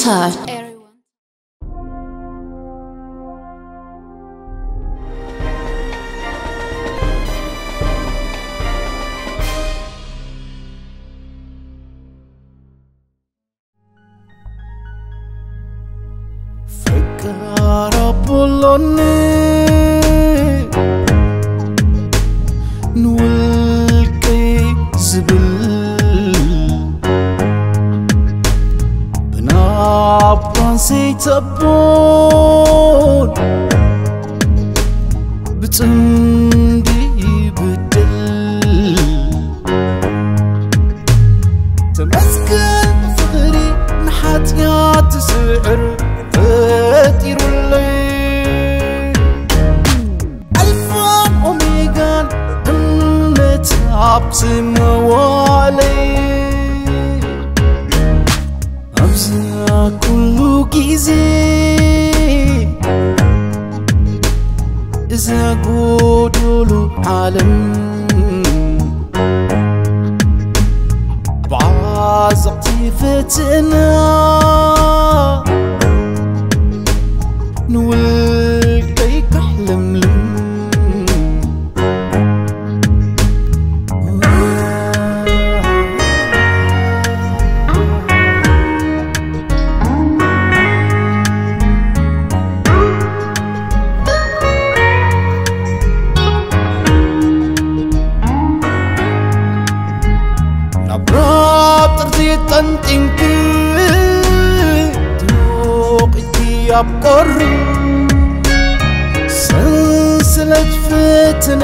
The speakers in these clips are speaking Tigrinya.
Gosh. ፈቃር ኣቦሎኒ ንውልቀይ ዝብል ብናባን ሰይተቦን ብጽምዲ ይብድል። ተመስገን ፍቕሪ ንሓጢኣት ትስዕር ፈጢሩለይ። ኣልፋን ኦሜጋን እምነት ኣብ ዝመዋለይ። ኣብዛ ኩሉ ግዜ እዛ ጎዶሎ ዓለም ብዓዘቕቲ ፈተና ንውልቀይ ከሕለምልም። ናብ ራብ ጥርዚ ጠንጢንኪ ትሞቒኪ ኣብ ቁሪ ሰንሰለት ፈተና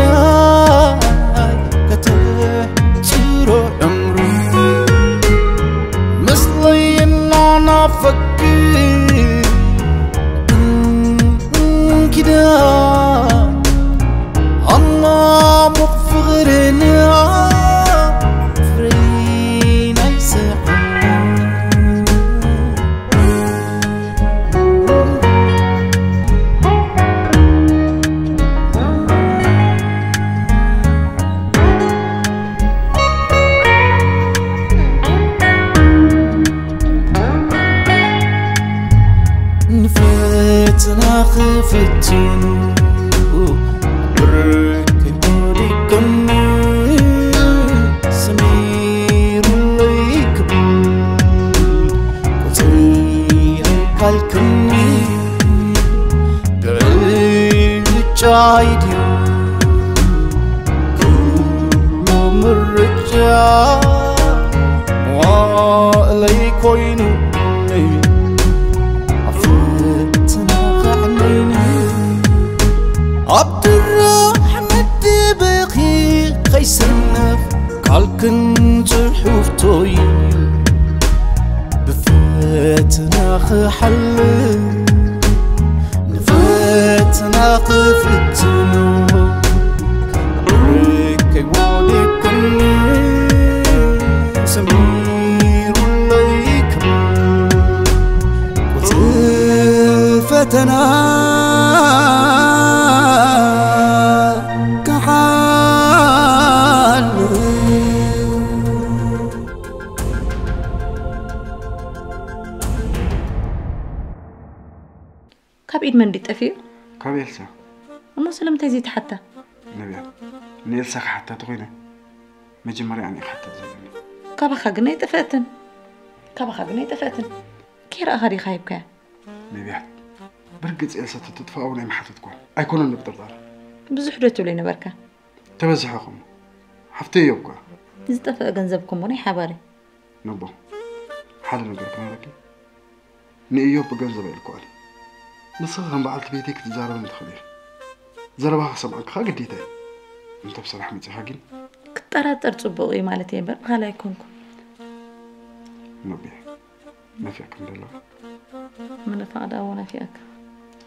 ከተሕጽሮ ዕምሩ ምስለይ እናናፈቅኪ እንኪዳ ኣናሙቕ ፍቕርና ፍሬ ናይ ስሕና። ንፈተና ክፍትኑ ብርክ ወዲቅኒ ሰሚሩለይ ክብል ቁፅሪ ኣይካልክኒ። ብዕጫይ ድዩ ኩሉ ምርጫ መዋእለይ ኮይኑ ኣብ ፈተና ከዕነይኒ ኣብ ድራሕ መደበኺ ከይሰነፍ ቃልክን ጽሑፍቶይ ብፈተና ክሓልፍ ንፈተና ክፍትኖ ርከይ ወዲቅኒ ሰሚሩለይ ክብል ቁጽሪ ፈተና ክሓልፍ። ካብ ኢድ መን ድዩ ጠፊኡ? ካብ ኤልሳ። እሞ ስለምንታይ ዘይትሓታ? ነብያ፣ ንኤልሳ ክሓታ ተኾይነ መጀመርያ ኣነ ክሓታ ዘለኒ። ካባኻ ግን ኣይጠፍአትን። ካባኻ ግን ኣይጠፍአትን። ከይረኣኻ ዲኻ ሂብካያ? ነብያ፣ ብርግጽ ኤልሳ ተትጥፍኣ እውን ኣይምሓተትኳን። ኣይኮነን ንብጥርጣር። ብዙሕ ዶ ትብለይ ነበርካ? ተበዝሐኹም። ሓፍተይ እዮብ እኳ። ዝጠፍአ ገንዘብኩም እውን ኣይሓባሪ። ነቦ፣ ሓደ ነገር ክነግረኪ። ንእዮብ ብገንዘብ ኣይልክዖን። ንስኺ ከም በዓልቲ ቤተይ ክትዛረብን ትኽእሊ ኢኺ። ዘረባ ክሰምዓኪ ከኣ ግዴታ እዩ። እንተ ብስራሕ መጺኻ ግን? ክጠራጠር ጽቡቕ እዩ ማለት እየ እምበር ብኻልእ ኣይኮንኩን። ነብየ፣ ናፊቕክኒ ዶ ኣለኻ? ምንፋቕ ደኣ እወ ናፊቐካ።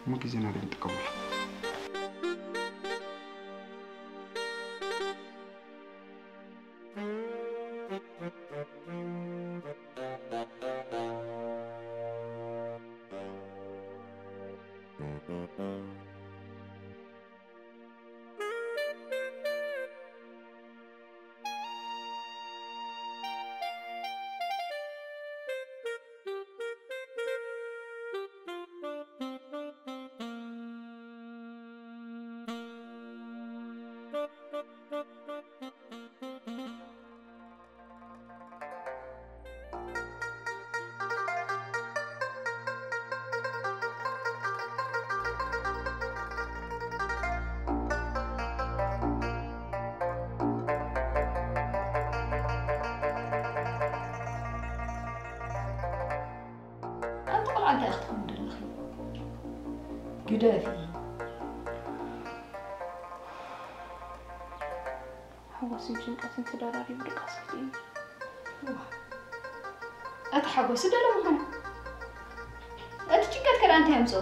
እሞ ግዜና ዶ ንጥቀመሉ? እንታይ ክትኾኑ ዘለኺ? ግደፊ። ሓጎስን ጭንቀትን ተደራሪቡ ድቃስ ክትእኒ። እዋ፣ እቲ ሓጎስ ደሎ ምዃኑ፣ እቲ ጭንቀት ከ እንታይ ኣምጽኦ?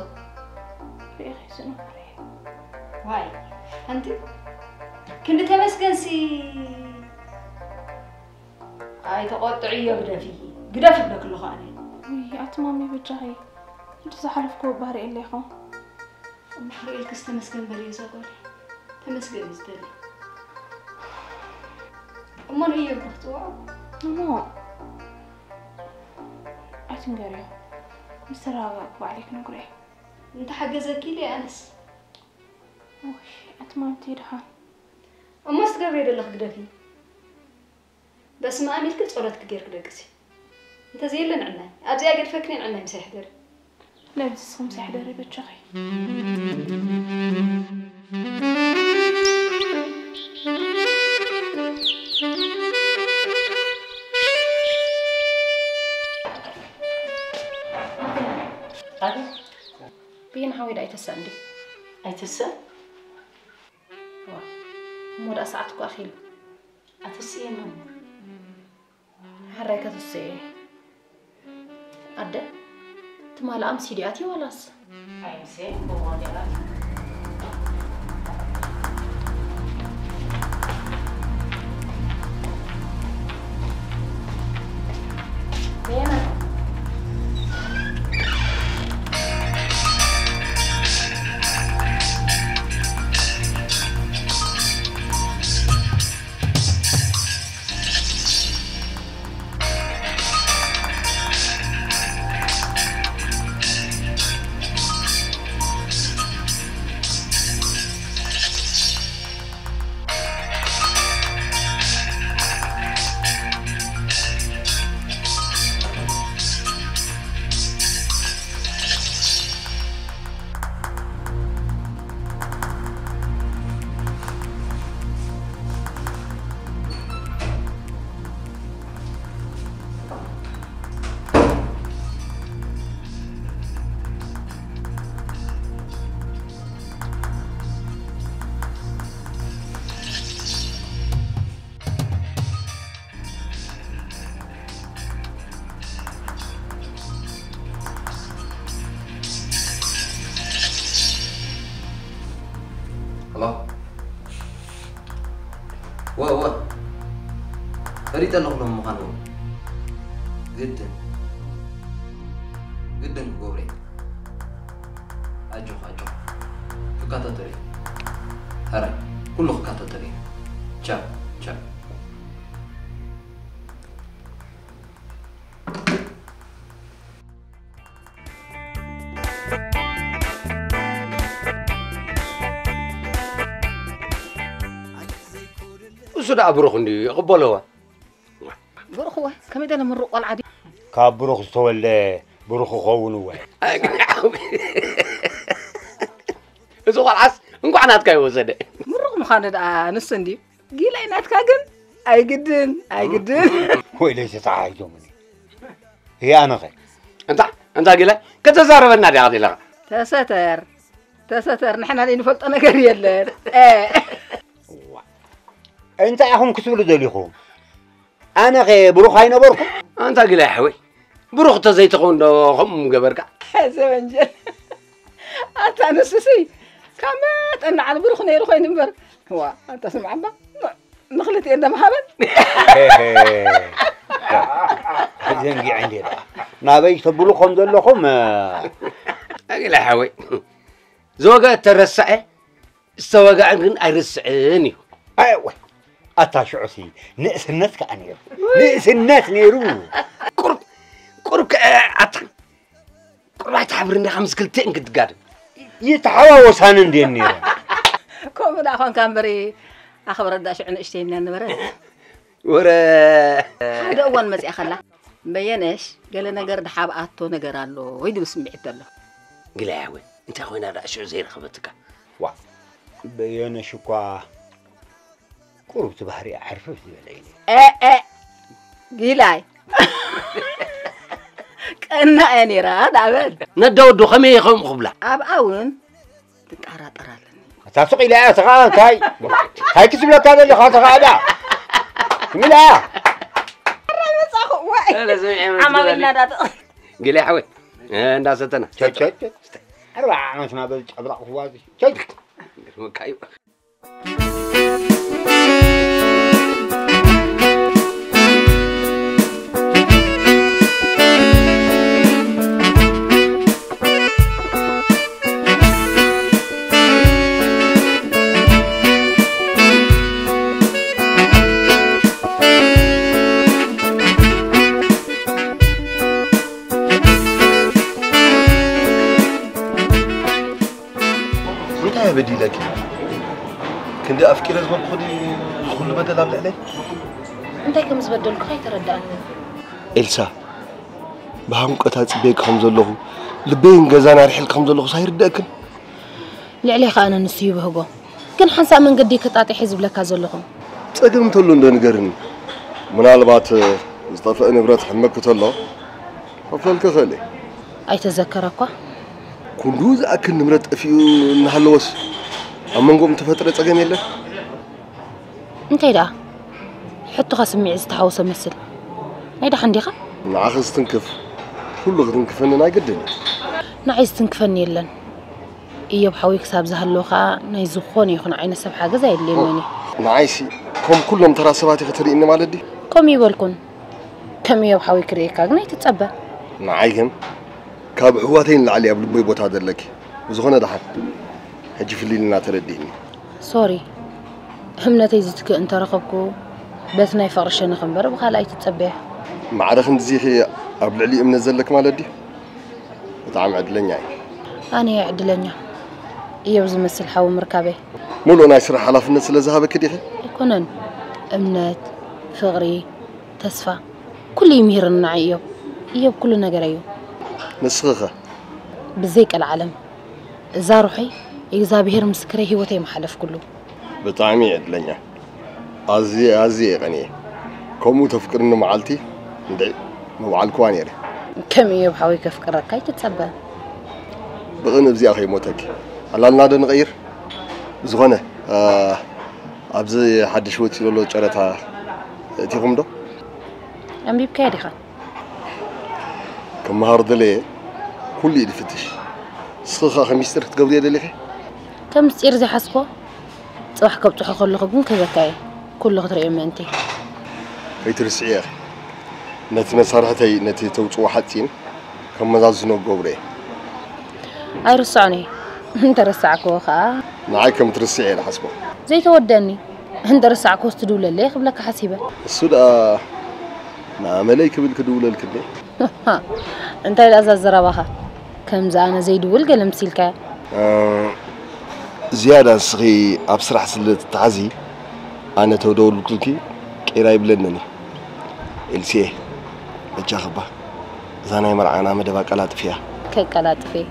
ርኢኺ ዝነበረ። ዋይ፣ ኣንቲ ክንዲ ተመስገንሲ ኣይተቆጥዕዮ፣ ግደፊ፣ ግደፊ እብለኪ ኣለኹ ኣነ። ውይ፣ ኣቲ ማሚ በጃኺ፣ እቲ ዝሓለፍክዎ ባርየለይ ኢኹ። እሞ ክርእየልክስ ተመስገን በልዮ እዛ ጓለይ። ተመስገን እዩ ዝደሊ። እሞ ንእዮብ ዶ ክትጽውዖ? እሞ ኣይትንገርዮ። ምስ ተረጋጋእኩ ባዕለይ ክነግሮ እየ። እንተሓገዘኪ ኢለ ኣነስ። ውይ፣ ኣቲ ማምቲ ድሓን። እሞስ ትገብርዮ ዘለኺ ግደፊ። በስመ ኣብ ኢልኪ ጸሎትኪ ጌርኪ ደቅሲ። እንተዘየለ ንዕናይ። ኣብዚኣ ገድፈክኒ ንዕናይ ምሳይ ሕደሪ። ነብሲ ስኹም ሳይ ሕደሪ በጃኺ። ኣቤት። ብይን ሓወይ ዳ ኣይተሰእ እንዲ? ኣይተሰእ? ዋ፣ እሞ ዳ ሰዓት እኮ ኣኺሉ። ኣተስእየና እሞ። ሕራይ ከተስእ እየ። ኣደ፣ ትማሊ ኣምሲ ድዩ ኣትዩ ዋላስ? ኣይምሴ፣ ብእዋኑ ድዩ ኣትዩ? በየናይ? ሄሎ። ወ-፣ ወ-፣ ፈሊጠ ኣለኹ ሎም ምዃኑ። ግድን፣ ግድን ክገብሮ እየ። ኣጆኻ፣ ኣጆኻ። ክከታተሎ እየ። ሕራይ፣ ኩሉ ክከታተሎ እየ። ቻው፣ ቻው። እሱ ደኣ ብሩኽ እንድዩ፣ ይቕበልዎ። ብሩኽወ፣ ከመይ ደለ ምሩቕ ቆልዓ ድዩ? ካብ ብሩኽ ዝተወልደ ብሩኽ ክኸውን እወ። እዚ ቆልዓስ እንኳዕ ናትካ ይወሰደ። ምሩቕ ምዃኑ ደኣ ንሱ እንድዩ። ጊላይ ናትካ ግን ኣይግድን፣ ኣይግድን። ወይለይ ተተሓሒዞምኒ። እያ ኣነኸ? እንታ፣ እንታ ጊላይ፣ ከተዛረበና ዲኻ ዘለኻ? ተሰተር፣ ተሰተር፣ ንሕና ዘይንፈልጦ ነገር የለን። እ። እዋ። እንታይ ኢኹም ክትብሉ ደሊኹም? ኣነኸ ብሩኽ ኣይነበርኩ? ኣንታ ጊላይ ሓወይ፣ ብሩኽ ተዘይትኸውን ዶ ከምኡ ምገበርካ? ሕዚ ወንጀል። ኣታ ንሱሲ ካብ መጠን ንዓሊ ብሩኽ ነይሩ ኮይኑ እምበር። ዋ፣ ኣታ ስምዓ እባ፣ ን-፣ ንኽልቲኤን ደምሃበን። ሄሄ። ዘንጊዐ እንዴ ደኣ። ናበይ ተብሉ ከም ዘለኹም፣ እ፣ ኣጊላ ሓወይ፣ ዝወገአ ተረስዐ፣ ዝተወግዐ ግን ኣይርስዕን እዩ። ኣይ፣ ወይ፣ ኣታ ሽዑሲ ንእስነት ከኣ ነይሩ። ንእስነት ነይሩ። ቁሩብ፣ ቁሩብ ከ-፣ ኣታ፣ ቁሩብ ኣይትሓብርኒ፣ ከምዚ ክልቲኤን ክትጋደም። ይተሓዋወሳን እንድየን ነይረን። ከምኡ ደኣ ኾንካ እምበሪ፣ ኣኽብረት ደኣ ሽዑ ንእሽተይ ኢልና ነበረ። ወረ። ሓደ እዋን መጺኣ ከላ፣ በየነሽ ገለ ነገር ድሓብኣቶ ነገር ኣሎ ወይ ድብል ስምዒት ኣሎ። ግላይ ሓወይ፣ እንታይ ኮይና ደኣ ሽዑ ዘይረኸበትካ? ዋ፣ በየነሽ እኳ ቁሩብ እቲ ባህሪኣ ዕርፍፍ ዝበለ እዩ ነይሩ። እ፣ እ፣ ጊላይ። እና እያ ነይራ። ዳበል ነዳ ወዶ ከመይ ከምኡ ክብላ? ኣብኣ እውን ትጠራጠር ኣለኒ። ኣታ ስቕ ኢላ እያ፣ ተኻ እንታይ እንታይ ክትብለካ ዘለኻ፣ ተኻ እዳ ትብላ። መጻኹ ወይ ዓማዊልና ዳጥ ገለ ሓወይ እንዳሰተና ቸቸ ኣርባ ዓመት ናበል ጨብላቕ ክዋዚ ቸ መካዩ እንታይ በዲለኪ? ክንዲ ኣፍቂረ ዝበልኩ ድዩ እዚ ኩሉ በደል ኣብ ልዕለይ? እንታይ ከም ዝበደልኩ ኣይተረዳእንን። ኤልሳ፣ ብሃንቀት ኣጽበየኪ ከም ዘለኹ፣ ልበይን ገዛን ኣርሒልኪ ከም ዘለኹስ ኣይርደእክን? ልዕለይ ከኣ ንሱ ይብህጎ። ግን ሓንሳእ መንገዲ ከጣጢሐ ዝብለካ ዘለኹ። ጸገም እንተሎ እንዶ ንገርኒ። ምናልባት ዝጠፍአ ንብረት ሕመኪ ተሎ ከፍለልኪ እኽእል እየ። ኣይተዘከረ እኳ። ክንዱ ዝኣክል ንብረት ጠፊኡ እናሃለወስ ኣብ መንጎኦም ተፈጥረ ጸገም የለን? እንታይ ደኣ? ሕቶኻ ስምዒት ዝተሓወሶ መስል። ናይ ደሓን ዲኻ? ንዓኺ ዝትንክፍ ኩሉ ክትንክፈኒ ናይ ግድን እዩ። ንዓይ ዝትንክፈኒ የለን። እዮብ ሓወይ ክሳብ ዝሃለወ ኸኣ ናይ ዝኾነ ይኹን ዓይነት ሰብ ሓገዝ ኣየድልየንን እዩ። ንዓይሲ ከም ኩሎም ተራ ሰባት ኢኺ ትርእይኒ ማለት ድዩ? ከምኡ ይበልኩን። ከም እዮብ ሓወይ ክርእየካ ግን ኣይትጸበ። ንዓይ ግን ካብ ኣሕዋተይ ንላዕሊ ኣብ ልበይ ቦታ ዘለኪ። ብዝኾነ ደሓን ሕጂ ፍልይ ኢልና ተረዲእኒ። ሶሪ። እምነተይ ዝትክእ እንተረኸብኩ በቲ ናይ ፍቕሪ ሸነኽ እምበር ብኻልእ ኣይትጸበያ። ማዕረ ክንድዚ ኢኺ ኣብ ልዕሊ እምነት ዘለኪ ማለት ድዩ? ብጣዕሚ ዕድለኛ እየ። ኣነ እየ ዕድለኛ እዮብ ዝመስል ሓው ምርካበይ። ሙሉእ ናይ ስራሕ ሓላፍነት ስለ ዝሃበኪ ዲኺ? ኣይኮነን። እምነት፣ ፍቕሪ፣ ተስፋ ኩሉ እዩ ምሂርኒ ንዓይ እዮብ። እዮብ ኩሉ ነገረይ እዩ። ንስኺ ኸ? ብዘይ ቀልዓለም እዛ ሩሐይ እግዚኣብሄር ምስክረይ ህይወተይ ምሓለፍኩሉ። ብጣዕሚ እየ ዕድለኛ። ኣዝየ ኣዝየ እየ ቀንየ። ከምኡ ተፍቅርኒ መዓልቲ እንድዒ ምበዓልክዋ ነይረ። ከም እዮብ ሓወይ ከፍቅረካ ኣይትጸበ። ብቕን እብዚኣ ከይሞተኪ። ዕላልና ዶ ንቐይር? ብዝኾነ ኣብዚ ሓድሽ ወፂኡ ዘሎ ጨረታ እቲኹም ዶ? ኣንቢብካዮ ዲኻ? ክመሃር ደለየ ኩሉ እዩ ዝፍትሽ። ንስኺ ኸኣ ከም ሚስጥር ክትገብርዮ ደሊኺ? ከም ምስጢር ዘይሓዝኮ ጽባሕ ከብጽሖ ከለኹ ግን ክህበካ እየ። ኩሉ ክትርእዮ ምእንቲ። ከይትርስዕዮ ኢኺ። ነቲ መሳርሕተይ ነቲ ተውጽኦ ሓጺን ከመዛዝኖ ክገብሮ እየ። ኣይርስዖን እየ። እንተረሳዕክዎ ኸኣ ንዓይ ከም ትርስዕ እየ ዝሓስቦ። ዘይተወደኒ እንተረሳዕክዎስ ትድውለለይ ክብለካ ሓሲበ። እሱ ደኣ ንኣመለይ ክብል ክድውለልኪ እንዴ? እንታይ ደኣ እዛ ዘረባኻ ከምዚ ኣነ ዘይድውል ገለ ምሲልካያ። ዝያዳ ንስኺ ኣብ ስራሕ ስለ ትተሓዚ ኣነ ተደወልኩልኪ ቄራ ይብለንን እዩ። ኤልሲየ በጃኺ እባ እዛ ናይ መርዓና መደብ ኣቀላጥፍያ። ከቀላጥፍ እየ።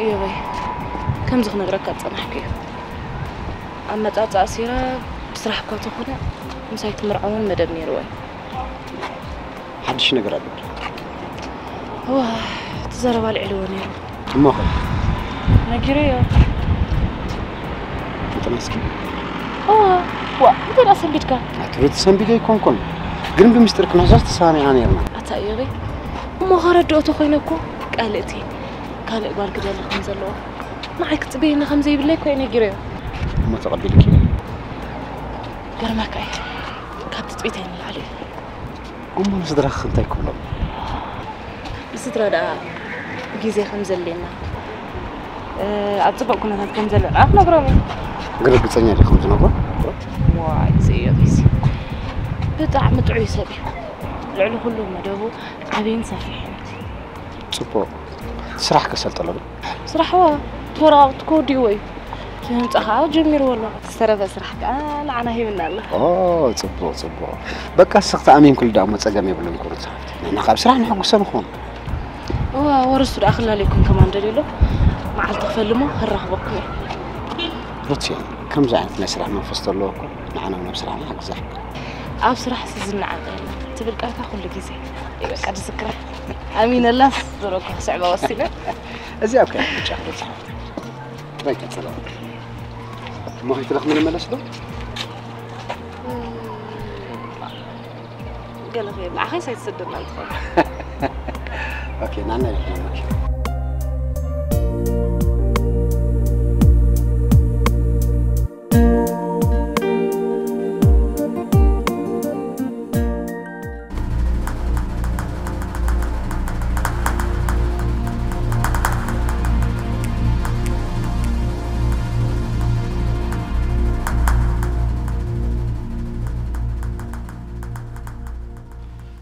እዮበይ፣ ከምዚ ክነግረካ ዝጸናሕኩ እዩ። ኣብ መጻጻ ኣሲራ ብስራሕ እኳ ተኾነ ምሳይ ትምርዓውን መደብ ነይርዋ እዩ። ሓድሽ ነገር ኣሎ። ዋ፣ እቲ ዘረባ ልዕልዎ ነይሩ። እሞ ኸ? ነጊረዮ። እንጥና እስኪ። ዋ፣ ዋ፣ እንታይ ደኣ ሰንቢድካ? ኣትብሎ ተሰንቢደ ኣይኮንኩን፣ ግን ብምስጢር ክንሕዞ ተሰማሚዕና ነይርና። ኣታ እዮበይ፣ እሞ ከረድኦ ተኾይነ እኮ፣ ቀልእቲ፣ ካልእ ጓል ክደሊ ከም ዘለዎ፣ ንዓይ ክትጽበየኒ ከም ዘይብለይ እኮ እየ ነጊረዮ። እሞ ተቐቢልኪ? ገርመካ እዩ፣ ካብ ትጽቢተይ ንላዕሊ እዩ። እሞ ንስድራኺ እንታይ ክብሎም? ንስድራ ደኣ ግዜ ከም ዘድልየና፣ እ፣ ኣብ ጽቡቕ ኩነታት ከም ዘለና ክነግሮም እየ። ግን ርግጸኛ ዲኹም ትነግሮ? ዋይ፣ እዚ እዮብ እዚ ብጣዕሚ ጥዑይ ሰብ እዩ። ልዕሊ ኩሉ መደቡ ዓብይን ሰፊሕን እዩ። ጽቡቕ። ስራሕ ከሰልጠሎ ዶ? ስራሕ ዋ፣ ተወረቓቕቲ ከወዲእዎ እዩ። እቲ ህንጻ ከዓ ጀሚርዎ ኣሎ። ዝተረፈ ስራሕ ከዓ ንዓና ሂብና ኣሎ። ኦ፣ ጽቡቕ፣ ጽቡቕ። በቃ እስኺ ተኣሚንኩሉ ደኣ እሞ ጸገም የብሉን ክቡር ጸሓፍቲ። ንሕና ካብ ስራሕ ንሕጉሰ ንኾን። እዋ፣ ወረስቱ ደኣ ክላለየኩም ከማን ደልዩ ኣሎ። መዓልቲ ክፈልሞ ክራኽበኩም እየ። ሩትሲ፣ ከምዚ ዓይነት ናይ ስራሕ መንፈስ ተለዎ እኮ ንዓና እውን ኣብ ስራሕና ይሓግዛ። ኣብ ስራሕ ዝናዓቕ የለን ትብል ቃልካ ኩሉ ግዜ። እይ፣ በቃ ድዝክራ። ኣሚነላስ ዞሮ እኮ ክስዕባ ወሲነ። እዚኣ እኮ እያ ምርጫ ክቡር ጸሓፍቲ። በቃ ሰላም። እሞ ከይትረኽብኒ ንመለስ ዶ? ገለ ኸይር ንዓኸስ ኣይትሰደና እንትኾን። ኦኬ፣ ናና ይለመክ።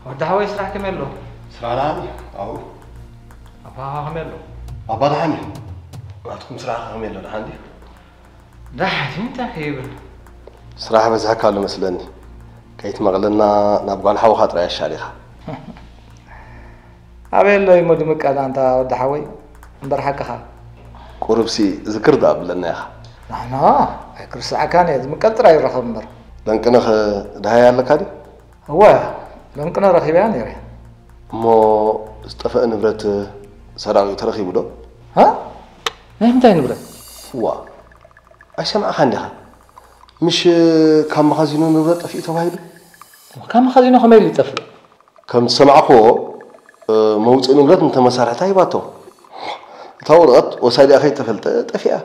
ወዲ ሓወይ ስራሕ ከመይ ኣሎ? ስራሕ ደሓን እዩ ኣብኡ። ኣባኻ ከመይ ኣሎ? ኣባ ደሓን እዩ። ናትኩም ስራሕ ከመይ ኣሎ ደሓን ድዩ? ዳሕቲ እንታይ ከይብል? ስራሕ በዝሕካ ኣሎ መስለኒ። ከይትመቕለና ናብ ጓል ሓውኻ ጥራይ ኣሻሪኻ። ኣበይ ኣሎ እሞ ድምቀል ኣንታ ወዲ ሓወይ? እምበር ሓቅኻ። ቁሩብሲ ዝክር ደኣ ብለና ኢኻ። ናና ኣይክርስዓካን እየ፣ ድምቀል ጥራይ ይረኸብ እምበር። ለንቅነኸ ደሃያ ኣለካ ድዩ? እወ፣ ለንቅነ ረኺበያ ነይረ። እሞ ዝጠፈአ ንብረት ሰራቒኡ ተረኺቡ ዶ? ሃ? ናይ ምንታይ ንብረት? ዋ፣ ኣይሰማዕኻን ዲኻ? ምሽ ካብ መኻዚኖ ንብረት ጠፊኡ ተባሂሉ? ካብ መኻዚኖ ከመይ ኢሉ ይጠፍእ? ከም ዝሰማዕክዎ መውፅኢ ንብረት ንተ መሳርሕታ ሂባቶ። እታ ወረቐት ወሳዲኣ ከይተፈልጠ ጠፊኣ።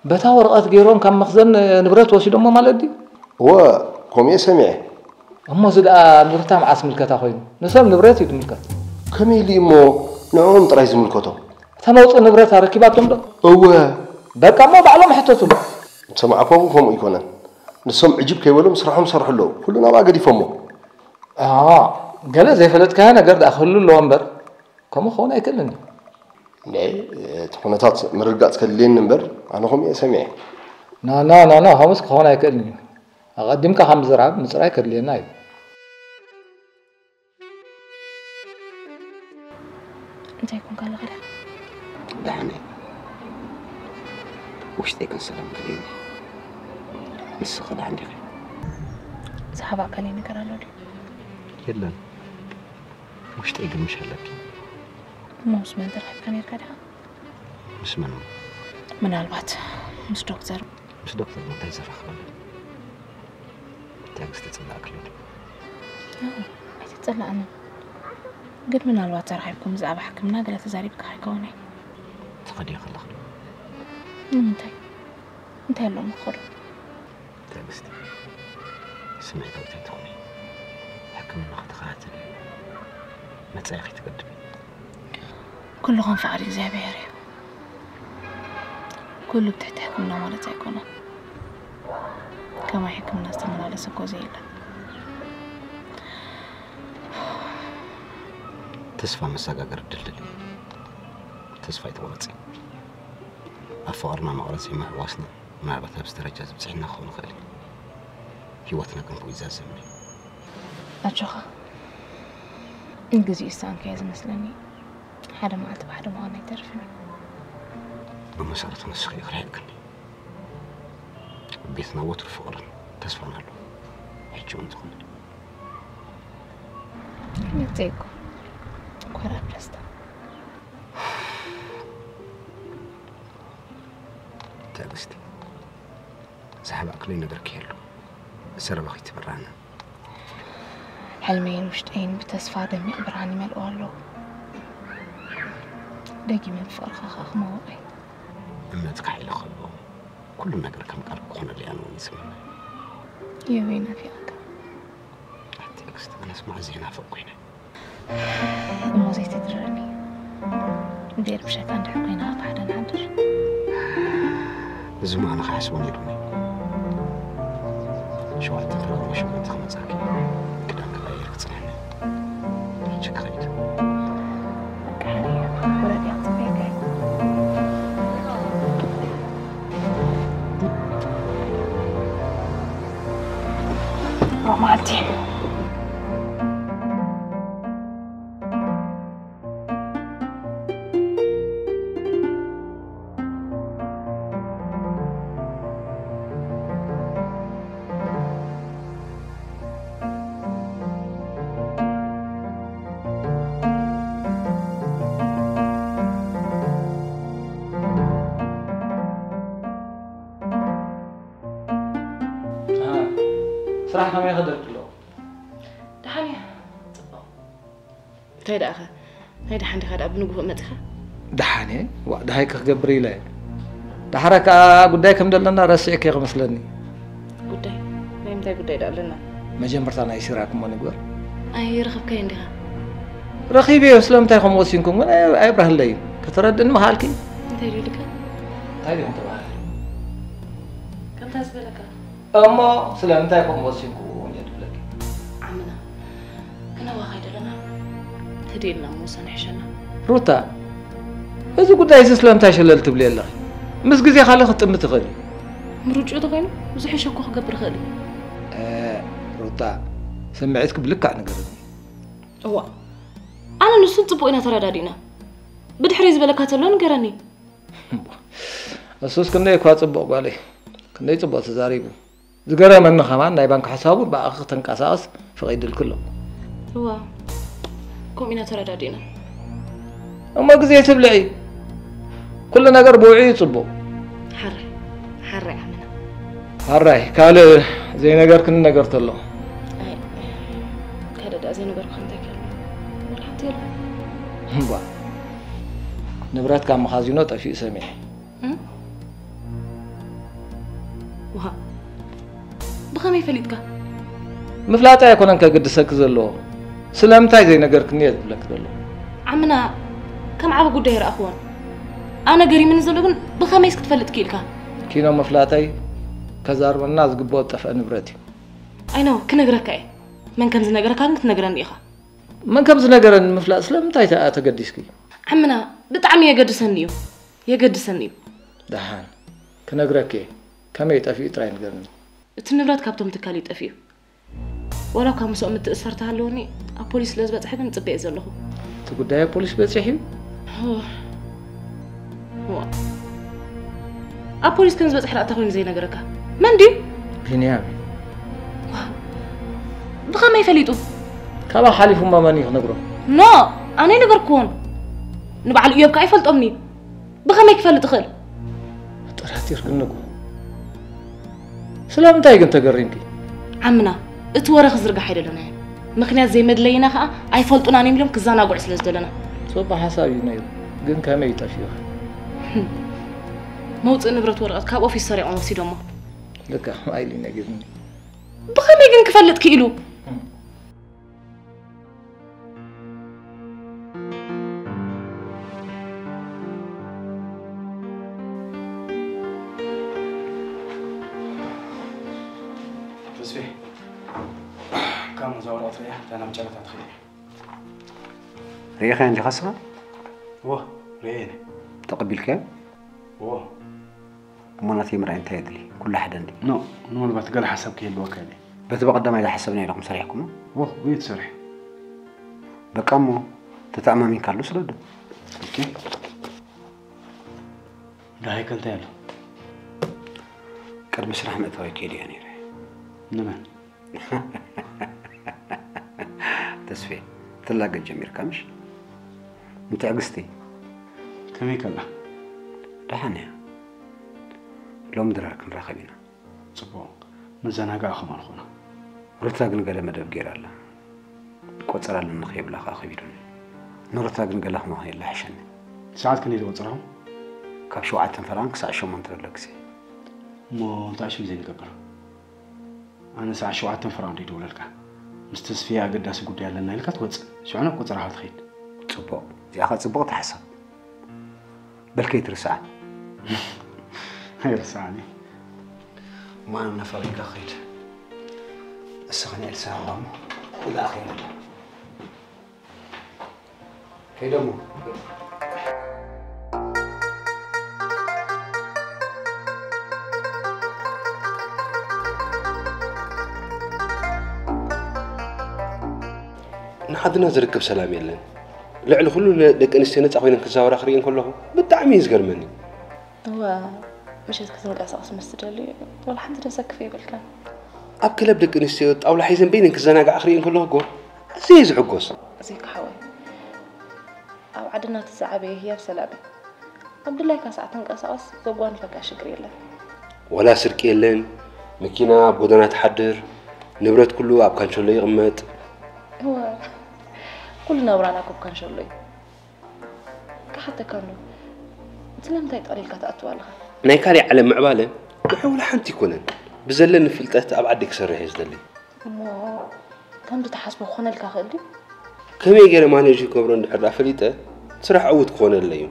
በታ ወረቐት ገይሮም ካብ መኽዘን ንብረት ወሲዶሞ ማለት ድዩ? እወ፣ ከምኡ እየ ሰሚዐ። እሞ እዚ ደኣ ንብረታ መዓስ ምልከታ ኮይኑ? ንሶም ንብረት እዩ ዝምልከት። ከመይ ኢሉ እዩ እሞ ንዕኦም ጥራይ ዝምልከቶም? እታ መውፅኢ ንብረት ኣረኪባቶም ዶ? እወ። በቃ እሞ ባዕሎም ሕተቱሉ። ዝሰማዕክዎም ከምኡ ኣይኮነን። ንሶም ዕጅብ ከይበሎም ስርሖም ዝሰርሑ ኣለዉ። ኩሉ ናብኣ ገዲፎሞ። ኣሃ፣ ገለ ዘይፈለጥካዮ ነገር ደኣ ክህሉ ኣለዎ እምበር፣ ከምኡ ክኸውን ኣይክእልን እዩ። እንዴ፣ እቲ ኩነታት ምርግጋጽ ከድልየኒ እምበር፣ ኣነ ከምኡ እየ ሰሚዐ። ኖ፣ ኖ፣ ኖ፣ ኖ፣ ከምኡስ ክኸውን ኣይክእልን እዩ። ኣቐዲምካ ካብ ምዝራብ ምጽራይ ከድልየና እዩ። እንታይ ኮንካ ኣለኻ ደኣ? ደሓን እየ። ውሽጠይ ግን ሰላም ከይኒ። ንስኺ ደሓን ዲኺ? ዝሓባእ ካልእ ነገር ኣሎ ድዩ? የለን። ውሽጠይ ግን ምሽ ኣለኪ። እሞ ምስ መን ተራኺብካ ነይርካ ዲኻ? ምስ መን እሞ? ምናልባት ምስ ዶክተር። ምስ ዶክተር እንታይ ዘራኽበና? ትዕግስቲ ጽላእክሎ ድዩ? ኣይትጸላእንን። ግን ምናልባት ተራኺብኩም ብዛዕባ ሕክምና ገለ ተዛሪብካ ከይከውን እየ። ትኸድዮ ከለኺ ዶ? ንምንታይ? እንታይ ኣለዎ ምኽዶ? ትዕግስቲ፣ ስምዒታዊት ኣይትኹኒ። ሕክምና ክትከታተሊ መጻኢኺ ትገድቢ። ኩሉ ከም ፍቓድ እግዚኣብሔር እዩ። ኩሉ ብትሕቲ ሕክምና ማለት ኣይኮነን። ከማይ ሕክምና ዝተመላለሰ እኮ ዘየለ። ተስፋ መሰጋገሪ ድልድል እዩ። ተስፋ ኣይትቑረጺ። ኣብ ፍቕርና መቕረት ዘይምሕዋስና ምናልባት ኣብዚ ደረጃ እዚ በጺሕና ክኸውን ይኽእል እዩ። ህይወትና ግን ብኡ ይዛዘም እዩ። ኣጆኻ፣ ንግዚኡ ዝሰኣንካዮ ዝመስለኒ ሓደ መዓልቲ ብሓደ ምዃን ኣይተርፍን እዩ። ብመሰረቱ ንስኺ ኢኺ ርሒቕክኒ። ቤትና ወትሩ ፍቕርን ተስፋን ኣሎ። ሕጂ እውን ዝኾነ መጸይኩ። እንኳን ኣብ ደስታ። ትዕግስቲ፣ ዝሓባእክለይ ነገርኪ የሉ። ሰረበኺ ትብራና። ሕልመይን ውሽጠይን ብተስፋ ደሚቕ ብርሃን ይመልኦ ኣለዉ። ደጊመ ብፍቕርኻ ኸኣ ክመውቕ እየ። እምነትካ ሓይሊ ከሎ፣ ኩሉ ነገር ከም ቃል ክኾነሉ እያ ንውን ዝምነ። የበይ ናፊቐካ። ኣቲ ትዕግስቲ፣ ኣነስ መዓዝ ናፈቕ ኮይነ። እሞ ዘይትድረኒ። እንድየ ርብሸካ እንድሕር ኮይና ኣብ ሓደ ንሓድር። እዚ እሞ ኣነ ክሓስቦ ነይሩኒ። ሸውዓተ ተረኽቦ ሸሞንተ ክመጻኪ። ክዳን ክቐይር ክጽንሐኒ። ሕጂ ክኸይድ። በቃ፣ ውረድ እያ ትጽበየካ እያ። ሮማልቲ። ስራሕ ከመይ ይኸደልኪ ኣሎ? ደሓን እያ። ጽቡቕ። እንታይ ደኣኸ? ናይ ደሓን ዲኻ ደኣ ብንግሆ መጺኻ? ደሓን እየ። ዋእ፣ ደሃይ ክገብር ኢለ እየ። ዳሕራ ከኣ ጉዳይ ከም ዘለና ረሲዕኪ ክመስለኒ። ጉዳይ? ናይ ምንታይ ጉዳይ ደኣ ኣለና? መጀመርታ ናይ ሲራክ እሞ ንግበር። ኣይረኸብካዮን ዲኻ? ረኺበዮ፣ ስለምንታይ ከምኡ ወሲንኩም ግን ኣይ-፣ ኣየብርሃለይን። ከተረድእኒ ምኽኣልኪ? እንታይ ድዩ ኢሉካ? እንታይ ድዩ ተባሃለ? ከምታ ዝበለካ። እሞ ስለምንታይ ከምኡ ወሲንኩ እየ ትብለኪ? ዓምና፣ ክነዋ ከይደለና፣ ህድእ ኢልና ምውሳን ይሕሸና። ሩታ፣ እዚ ጉዳይ እዚ ስለምንታይ ሸለል ትብሊ ኣለኺ? ምስ ግዜ ካልእ ክትጥምቲ ትኽእሊ። ምርጭኡ ተኾይኑ፣ ዝሕሸ እኮ ክገብር ይኽእል እዩ። እ፣ ሩታ፣ ስምዒትኪ ብልክዕ ንገርኒ። እዋ፣ ኣነ ንሱን ጽቡቕ ኢና ተረዳዲእና። ብድሕረይ ዝበለካ ተሎ ንገረኒ። እሱስ ክንደይ እኳ ጽቡቕ ጓለይ፣ ክንደይ ጽቡቕ ተዛሪቡ። ዝገረመኒ ከማን ናይ ባንክ ሕሳቡ ብኣኺ ክተንቀሳቕስ ፈቒድልኪ ኣሎ። እዋ፣ ከምኡ ኢና ተረዳዲእና። እሞ ግዜ ትብልዒ። ኩሉ ነገር ብውዑይ እዩ ጽቡቕ። ሓራይ፣ ሓራይ ዓምና። ሓራይ፣ ካልእ ዘይነገርክኒ ነገር ተሎ? ኣይ፣ ካልእ ደኣ ዘይነገርኩ እንታይ ከሎ? ወላ ሓንቲ የለን። እምባ፣ ንብረት ካብ መኻዚኖ ጠፊኡ ሰሚዐ። እም? ውሃ፣ ብኸመይ ፈሊጥካ? ምፍላጠይ ኣይኮነን ከገድሰኪ ዘለዎ፣ ስለምንታይ ዘይነገርክኒ እየ ዝብለኪ ዘሎ። ዓምና፣ ከም ዓቢ ጉዳይ ኣይረኣኽዎን። ኣነ ገሪምኒ ዘሎ ግን ብኸመይስ ክትፈልጥ ክኢልካ? ኪኖ ምፍላጠይ ከዛርበና ዝግብኦ ዝጠፍአ ንብረት እዩ። ኣይኖ፣ ክነግረካ እየ። መን ከም ዝነገረካ ግን ክትነግረኒ ኢኻ። መን ከም ዝነገረኒ ምፍላጥ ስለምንታይ ተ-፣ ተገዲስኪ? ዓምና፣ ብጣዕሚ የገድሰኒ እዩ። የገድሰኒ እዩ። ደሓን፣ ክነግረኪ እየ። ከመይ ጠፊኡ ጥራይ ንገርኒ። እቲ ንብረት ካብቶም ትካል እዩ ጠፊኡ። ዋላ እኳ ምስኦም ምትእስሳር ተሃለወኒ፣ ኣብ ፖሊስ ስለ ዝበጽሐ ግን ጽበየ ዘለኹ። እቲ ጉዳይ ኣብ ፖሊስ በጺሑ እዩ? ዋ። ኣብ ፖሊስ ከም ዝበጽሐ ደኣ እንታይ ኮይኑ ዘይነገረካ? መን ድዩ? ቢንያም። ዋ። ብኸመይ ፈሊጡ? ካባኻ ሓሊፉ እሞ መን እዩ ክነግሮ? ኖ፣ ኣነ ኣይነገርክዎን። ንበዓል እዮብ ከኣ ኣይፈልጦምን እዩ። ብኸመይ ክፈልጥ ይኽእል? ጠራጢርክኒ እኮ። ስለምንታይ ግን ተገሪምኪ? ዓምና፣ እቲ ወረ ክዝርጋሕ ኣይደለናዮን። ምኽንያት ዘይመድለይና ከኣ ኣይፈልጡናን እዮም ኢሎም ክዘናግዑ ስለ ዝደለና። ጽቡቕ ሓሳብ እዩ ነይሩ፣ ግን ከመይ እዩ ጠፊኡኺ? መውጽኢ ንብረት ወረቐት ካብ ኦፊስ ሰሪቖም ወሲዶሞ። ልክዕ ከምኣ ኢሉ ነጊሩኒ። ብኸመይ ግን ክፈልጥ ክኢሉ? ተስፌ፣ ካብ ነዛ ወረቐት ርእያ፣ እታ ናብ ጨረታ ትኸይድ እያ። ርኢኻያ እንዲኻ ንስኻ? እወ፣ ርእየ እየ። ተቐቢልካያ? እወ። እሞ ናተይ ምርኣይ እንታይ የድሊ? ኩሉ ሓደ እንድዩ። ኖ፣ ምናልባት ገለ ሓሳብ ክህልወካ ይኽእል እዩ። በቲ ብቐዳማይ ዝሓሰብናዮ ዲኹም ሰሪሕኩሞ? እወ፣ እዩ ተሰሪሑ። በቃ እሞ፣ ተተኣማሚንካሉ ስደዶ። ኦኬ። ደሃይከ እንታይ ኣሎ? ቅድሚ ስራሕ ምእታወይ ከይደዮ ነይረ። ንመን? ተስፌ፣ ትላገ ጀሚርካ ምሽ? ንትዕግስቲ። ከመይ ከላ? ደሓን እያ። ሎም ድራር ክንራኸብ ኢና። ጽቡቕ። መዘናግዒ ከማን ኾና። ሩታ ግን ገለ መደብ ገይራ ኣላ። ቆጸራ ኣለኒ ከይብላ ከኣ ከቢዱኒ። ንሩታ ግን ገለ ክመኽን የለ ሓሸኒ። ሰዓት ክንደይ ዝቆጸርኩም? ካብ ሸውዓተ ፈራን ክሳዕ ሸሞንተ ዘሎ ግዜ። እሞ እንታይ ሽም ዘይንገብር? ኣነ ሰዓት ሸውዓተ ፈራን ደይደውለልካ። ምስ ተስፍያ ኣገዳሲ ጉዳይ ኣለና ኢልካ ትወጽእ። ሽዑ ናብ ቆጸራኻ ትኸይድ። ጽቡቕ። እዚኣ ኸኣ ጽቡቕ ተሓሳብ። በል ከይትርስዓን። ኣይርስዓን። እሞ ኣነ ናፈቒድካ ክኸይድ። እስኻ ንኤልሳ ሃባ እሞ ንኣኺ የብላ። ከይደ እሞ። ንዓድና ዝርከብ ሰላም የለን። ልዕሊ ኩሉ ንደቂ ኣንስትዮ ነጻ ኮይነን ክዛወራ ክርኢ እንከለኹ ብጣዕሚ እዩ ዝገርመኒ። እዋ፣ ምሸት ክትንቀሳቐስ ምስ ትደሊ፣ ወላ ሓንቲ ደሰክፍ የብልካን። ኣብ ክለብ ደቂ ኣንስትዮ ጣውላ ሒዘን በይነን ክዘናግዓ ክርኢ እንከለኹ እኮ ኣዝየ እየ ዝሕጎስ። ዘይካ ሓወይ፣ ኣብ ዓድና እቲ ዝዓበየ ህያብ ሰላም እዩ። ኣብ ድላይካ ሰዓት ተንቀሳቐስ፣ ዘጓንፈካ ሽግር የለን። ወላ ስርቂ የለን፣ መኪና ኣብ ጎደና ትሓድር፣ ንብረት ኩሉ ኣብ ካንሸሎ ይቕመጥ። እወ፣ ኩሉ ናብራና እኮ ኣብ ካንሸሎ እዩ። ክሓተካ እንዶ፣ ስለምንታይ ጠቕሊልካ ትኣትዋ ኣለኻ? ናይ ካልእ ዓለም ምዕባለ ንሕና ወላ ሓንቲ ኣይኮነን። ብዘለኒ ፍልጠት ኣብ ዓዲ ክሰርሕ እየ ዝደሊ። እሞ ከምቲ ትሓስቦ ክኾነልካ ይኽእል ድዩ? ከመይ ገይረ ማኔጅ ክገብሮ እንድሕር ደኣ ፈሊጠ፣ ስራሕ ዕዉት ክኾነለይ እዩ።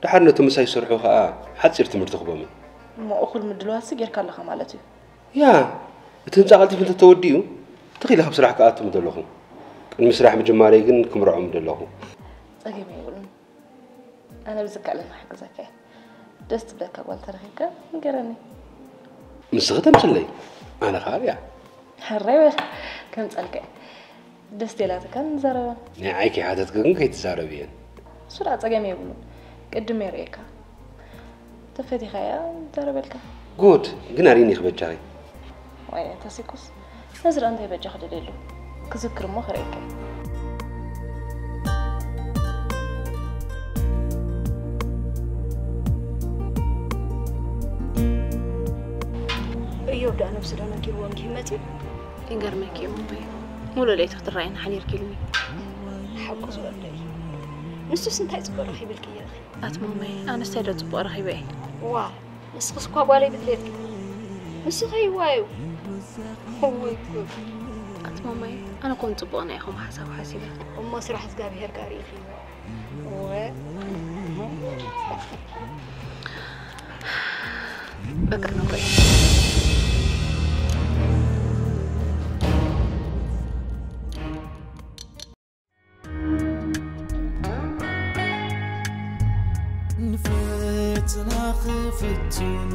ደሓር ነቲ ምሳይ ዝሰርሑ ከኣ ሓጺር ትምህርቲ ክቦም እዩ። እሞ እኹል ምድልዋትሲ ጌርካ ኣለኻ ማለት እዩ? ያ፣ እቲ ህንጻ ቀልጢፉ እንተተወዲኡ፣ ትኺለ ካብ ስራሕ ክኣቱ ምደለኹ። ቅድሚ ስራሕ ምጅማረይ ግን ክምርዖ ምደለኹ። ጸገም የብሉን። ኣነ ብዝከኣለኒ ክሕግዘካ እየ። ደስ ትብለካ ጓል ተረኺብካ ንገረኒ። ንስኺ ተምስለይ፣ ኣነ ኸኣ ርያ። ሕራይ በል፣ ከምጸልካ እየ። ደስ ቴላትካ ንዛረባ። ንዓይ ከይሓተትኪ ግን ከይትዛረብየን። እሱ ደኣ ጸገም የብሉን። ቅድም የርእየካ። ተፈቲኻያ ዛረበልካ። ጉድ፣ ግን ኣርእይኒ ክበጃኺ። ወይ ተሲኩስ፣ ነዚ ደኣ እንታይ በጃ ክደልየሉ? ክዝክር እሞ ክርእየካ። እዮብ ደኣ ነብሱ ዶ ነጊርዎ እንዲሁ መጺኡ? ይገርመኪ እዩ እሞ፣ ሙሉእ ለይቲ ክትረኣይና ሓዲርኪ ኢሉኒ። ሓቁ ዝበሎ እዩ። ንሱስ እንታይ ጽቡቕ ረኺብልኪ ኢኺ? ኣቲ ማማይ፣ ኣነስ እንታይ ዶ ጽቡቕ ረኺበ እየ? ዋ፣ ንስኽስ እኳ ጓለይ ብትሌትኪ። ንሱ ኸይዋዩ። እወይ ጉድ። ኣቲ ማማይ፣ ኣነ እኮ ንጽቡቕና ኢኹም ሓሳብ ሓሲበ። እሞ ስራሕ እግዚኣብሄር ጋር ኢኺ። እወ። በቃ ንቆይ። ንፈተና ክፍትኑ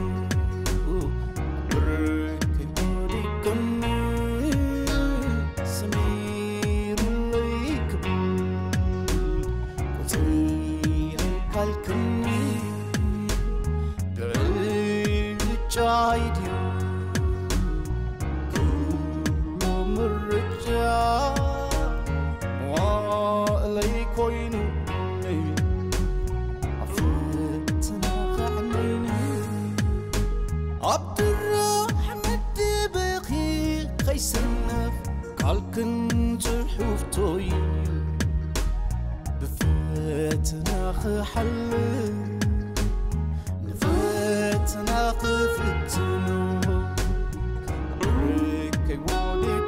ብርክ ወዲቅኒ ሰሚሩለይ ክብል ቁጽሪ ካልክኒ ብርጫይ ድዩ ኩሉ ምርጫ መዋእለይ ኮይኑ ኣብ ፈተና ከዕነይኒ ኣብ ድራሕ መድብኺ ከይሰነፍ ቃልክን ጽሑፍቶይ ብፈተና ክሓልፍ ንፈተና ክፍትኑ ርከይ ወዲቀ